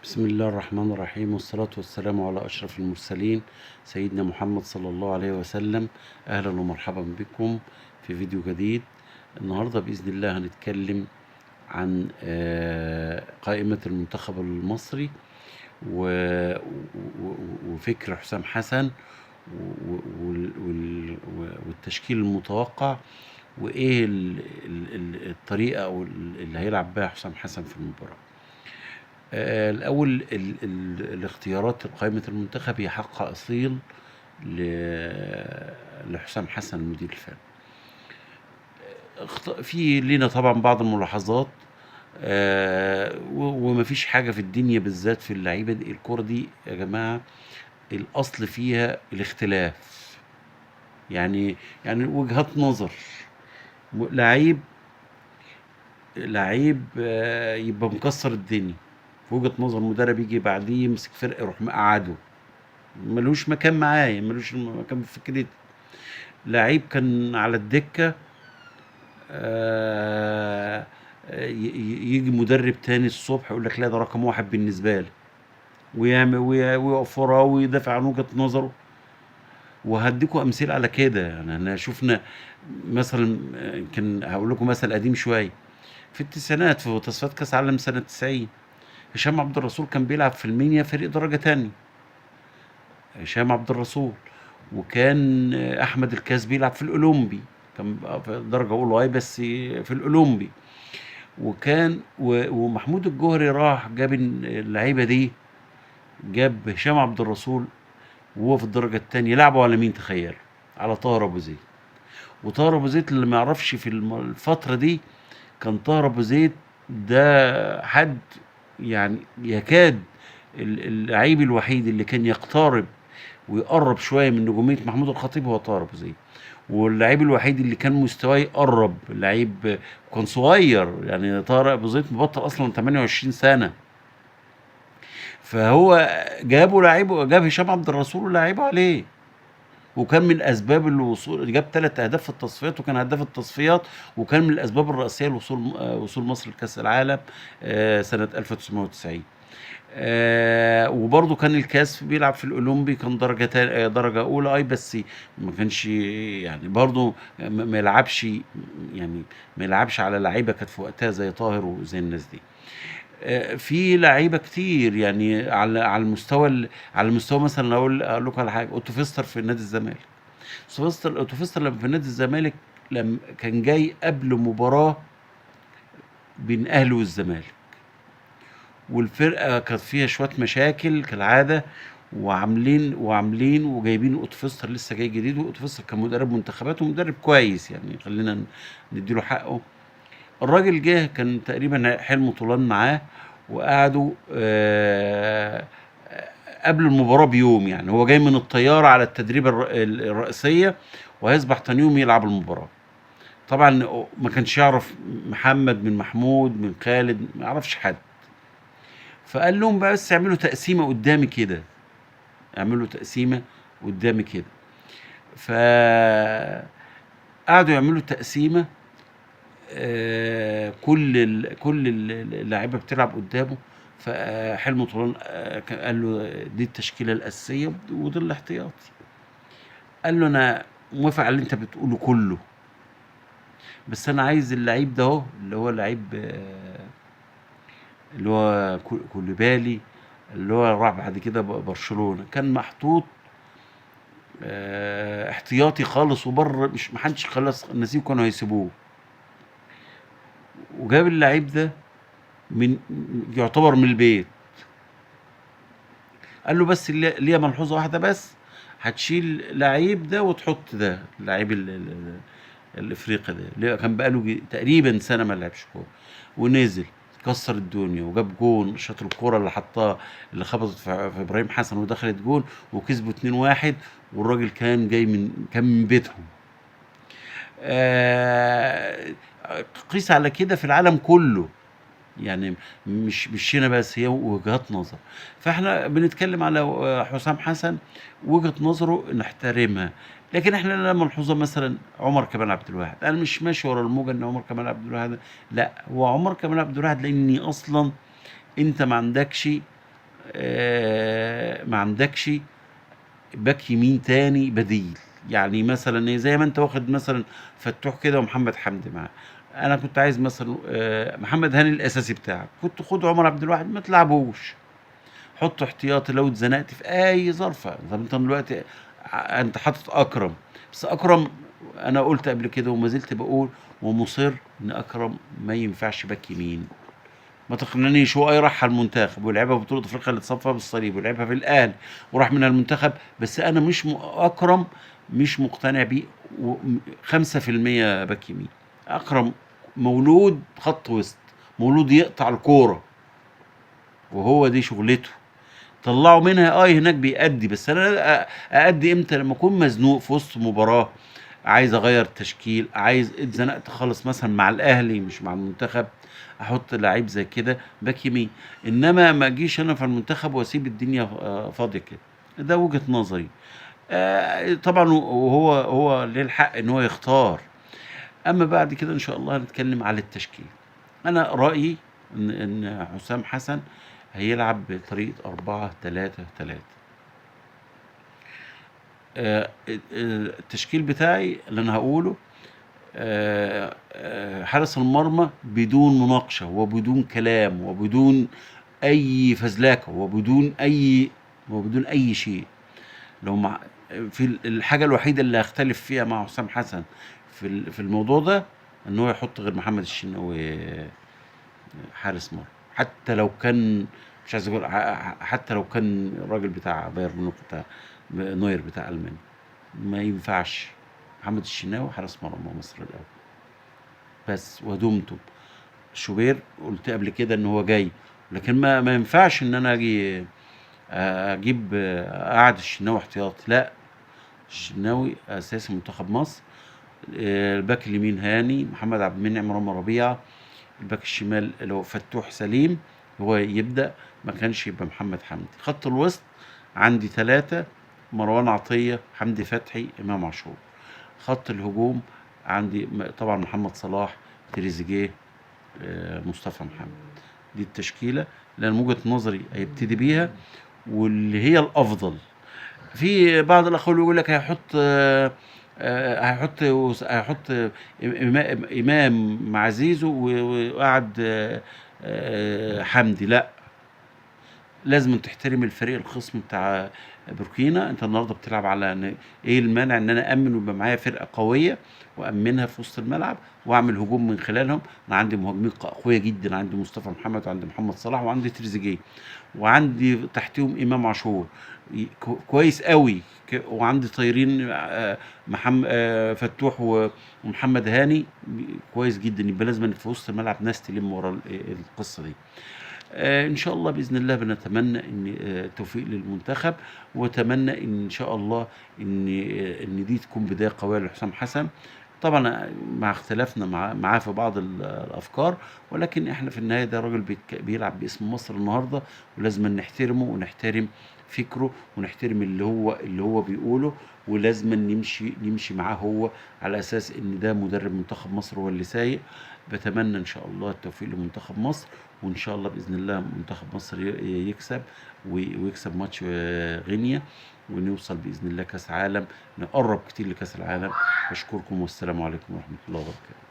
بسم الله الرحمن الرحيم، والصلاة والسلام على أشرف المرسلين سيدنا محمد صلى الله عليه وسلم. أهلا ومرحبا بكم في فيديو جديد. النهاردة بإذن الله هنتكلم عن قائمة المنتخب المصري وفكر حسام حسن والتشكيل المتوقع، وإيه الطريقة أو اللي هيلعب بها حسام حسن في المباراة. الأول الاختيارات لقائمة المنتخب هي حق أصيل لحسام حسن المدير الفني. في لينا طبعا بعض الملاحظات، ومفيش حاجة في الدنيا بالذات في اللعيبة دي. الكرة دي يا جماعة الأصل فيها الاختلاف، يعني وجهات نظر. لعيب يبقى مكسر الدنيا في وجهة نظر مدرب، يجي بعديه يمسك فرقة يروح مقعده، ملوش مكان معايا، ملوش مكان في فكرتي. لعيب كان على الدكة، يجي مدرب تاني الصبح يقول لك لا ده رقم واحد بالنسبة لي، ويعمل ويقف وراه ويدافع عن وجهة نظره. وهديكوا أمثلة على كده. يعني احنا شفنا مثلا، يمكن هقول لكم مثل قديم شوية، في التسعينات في تصفيات كأس عالم سنة 90، هشام عبد الرسول كان بيلعب في المنيا فريق درجة تانية، هشام عبد الرسول، وكان أحمد الكاس بيلعب في الأولمبي، كان في درجة أولى بس في الأولمبي، وكان ومحمود الجوهري راح جاب اللعيبة دي، جاب هشام عبد الرسول وهو في الدرجة التانية. لعبوا على مين تخيلوا؟ على طاهر أبو زيد. وطاهر أبو زيد اللي ما يعرفش في الفترة دي، كان طاهر أبو زيد ده حد يعني يكاد اللعيب الوحيد اللي كان يقترب ويقرب شوية من نجومية محمود الخطيب هو طاهر أبو زيد، واللعيب الوحيد اللي كان مستواه يقرب، لعيب كان صغير، يعني طاهر أبو زيد مبطل أصلا 28 سنة، فهو جابوا لعيبة، جاب هشام عبد الرسول ولاعيبه عليه، وكان من اسباب الوصول، جاب 3 اهداف في التصفيات وكان هداف التصفيات، وكان من الاسباب الرئيسية لوصول وصول مصر لكاس العالم سنة 1990. وبرضه كان الكاس بيلعب في الاولمبي، كان درجه اولى اي، بس ما كانش يعني برضه ما يلعبش، يعني ما يلعبش على لعيبة كانت في وقتها زي طاهر وزي الناس دي. في لعيبة كتير يعني على المستوى على المستوى مثلا اقول لكم على حاجة، اوتوفيستر في نادي الزمالك. اوتوفيستر لما في نادي الزمالك، لما كان جاي قبل مباراة بين الاهلي والزمالك، والفرقة كانت فيها شوية مشاكل كالعادة، وعاملين وجايبين اوتوفيستر لسه جاي جديد، واوتوفيستر كان مدرب منتخبات ومدرب كويس، يعني خلينا نديله حقه. الراجل جه كان تقريبا حلمه طولان معاه، وقعدوا قبل المباراة بيوم، يعني هو جاي من الطيارة على التدريب الرئيسية، وهيصبح تاني يوم يلعب المباراة. طبعا ما كانش يعرف محمد من محمود من خالد، ما يعرفش حد، فقال لهم بقى بس اعملوا تقسيمة قدامي كده، اعملوا تقسيمة قدامي كده. فقعدوا يعملوا تقسيمة، كل اللعيبة بتلعب قدامه. فحلمي طولان قال له دي التشكيلة الاساسية وده الاحتياطي. قال له انا موافق على اللي انت بتقوله كله، بس انا عايز اللعيب ده اهو، اللي هو لعيب اللي هو كوليبالي، اللي هو راح بعد كده برشلونة، كان محطوط احتياطي خالص وبره، مش محدش خلاص الناس كانوا هيسيبوه. وجاب اللعيب ده من يعتبر من البيت. قال له بس ليا ملحوظة واحدة بس، هتشيل لعيب ده وتحط ده، اللعيب الافريقي ده اللي كان بقاله تقريبا سنة ما لعبش كورة، ونزل كسر الدنيا وجاب جون، شاط الكورة اللي حطها اللي خبطت في ابراهيم حسن ودخلت جون، وكسبوا 2-1، والراجل كان جاي من كان من بيتهم. قيس على كده في العالم كله، يعني مش هنا بس، هي وجهات نظر. فاحنا بنتكلم على حسام حسن، وجهة نظره نحترمها، لكن احنا لنا ملحوظة. مثلا عمر كمال عبد الواحد، انا مش ماشي ورا الموجه ان عمر كمال عبد الواحد، لا، هو عمر كمال عبد الواحد لاني اصلا انت ما عندكش ما عندكش باك يمين تاني بديل. يعني مثلا ايه، زي ما انت واخد مثلا فتوح كده ومحمد حمدي معاه، انا كنت عايز مثلا محمد هاني الاساسي بتاعك، كنت خد عمر عبد الواحد ما تلعبوش، حطه احتياطي لو اتزنقت في اي ظرف. طب انت دلوقتي انت حاطط اكرم، بس اكرم انا قلت قبل كده وما زلت بقول ومصر ان اكرم ما ينفعش باك يمين. ما تقنعنيش، هو اي راح على المنتخب ولعبها في بطوله افريقيا اللي اتصاب فيها بالصليب ولعبها في الاهلي وراح منها المنتخب، بس انا مش اكرم مش مقتنع بيه 5% باك يمين. اكرم مولود خط وسط، مولود يقطع الكورة وهو دي شغلته، طلعوا منها هناك بيأدي، بس انا أأدي امتى؟ لما اكون مزنوق في وسط مباراة، عايز اغير تشكيل، عايز اتزنقت خالص مثلا مع الاهلي مش مع المنتخب، احط لعيب زي كده باك يمين، انما ما اجيش انا في المنتخب واسيب الدنيا فاضية كده. ده وجهه نظري. طبعا وهو ليه الحق ان هو يختار. اما بعد كده ان شاء الله هنتكلم على التشكيل. انا رايي ان حسام حسن هيلعب بطريقة 4-3-3. التشكيل بتاعي اللي انا هقوله، حارس المرمى بدون مناقشة وبدون كلام وبدون اي فزلكه وبدون اي شيء. لو مع في الحاجة الوحيدة اللي هختلف فيها مع حسام حسن في الموضوع ده، ان هو يحط غير محمد الشناوي حارس مرمى، حتى لو كان مش عايز اقول، حتى لو كان الراجل بتاع بايرن ميونخ بتاع نوير بتاع المانيا، ما ينفعش محمد الشناوي حارس مرمى مصر الاول بس. ودمتم. شوبير قلت قبل كده ان هو جاي، لكن ما ينفعش ان انا اجي اجيب اقعد الشناوي احتياطي، لا، الشناوي اساسي منتخب مصر. الباك اليمين هاني، محمد عبد المنعم، رامي ربيعة. الباك الشمال لو فتوح سليم هو يبدا، ما كانش يبقى محمد حمدي. خط الوسط عندي 3، مروان عطية، حمدي فتحي، امام عاشور. خط الهجوم عندي طبعا محمد صلاح، تريزيجيه، مصطفى محمد. دي التشكيلة اللي انا من وجهه نظري هيبتدي بيها واللي هي الافضل. في بعض الاخوة يقول لك هيحط هيحط هيحط امام مع زيزو وقعد حمدي. لا، لازم تحترم الفريق الخصم بتاع بوركينا. انت النهارده بتلعب على ايه المانع ان انا امن ويبقى معايا فرقه قوية وامنها في وسط الملعب واعمل هجوم من خلالهم. انا عندي مهاجمين قوية جدا، عندي مصطفى محمد وعندي محمد صلاح وعندي تريزيجيه وعندي تحتهم امام عاشور كويس قوي، وعندي طايرين محمد فتوح ومحمد هاني كويس جدا. يبقى لازم في وسط الملعب ناس تلم ورا القصة دي. ان شاء الله باذن الله بنتمنى ان التوفيق للمنتخب، واتمنى ان شاء الله ان دي تكون بداية قوية لحسام حسن، طبعا مع اختلافنا معاه في بعض الافكار، ولكن احنا في النهاية ده راجل بيلعب باسم مصر النهارده، ولازم نحترمه ونحترم فكرة ونحترم اللي هو بيقوله، ولازم نمشي معاه هو على اساس ان ده مدرب منتخب مصر هو اللي سايق. بتمنى ان شاء الله التوفيق لمنتخب مصر، وان شاء الله باذن الله منتخب مصر يكسب ويكسب ماتش غينيا، ونوصل باذن الله كاس عالم، نقرب كتير لكاس العالم. بشكركم والسلام عليكم ورحمة الله وبركاته.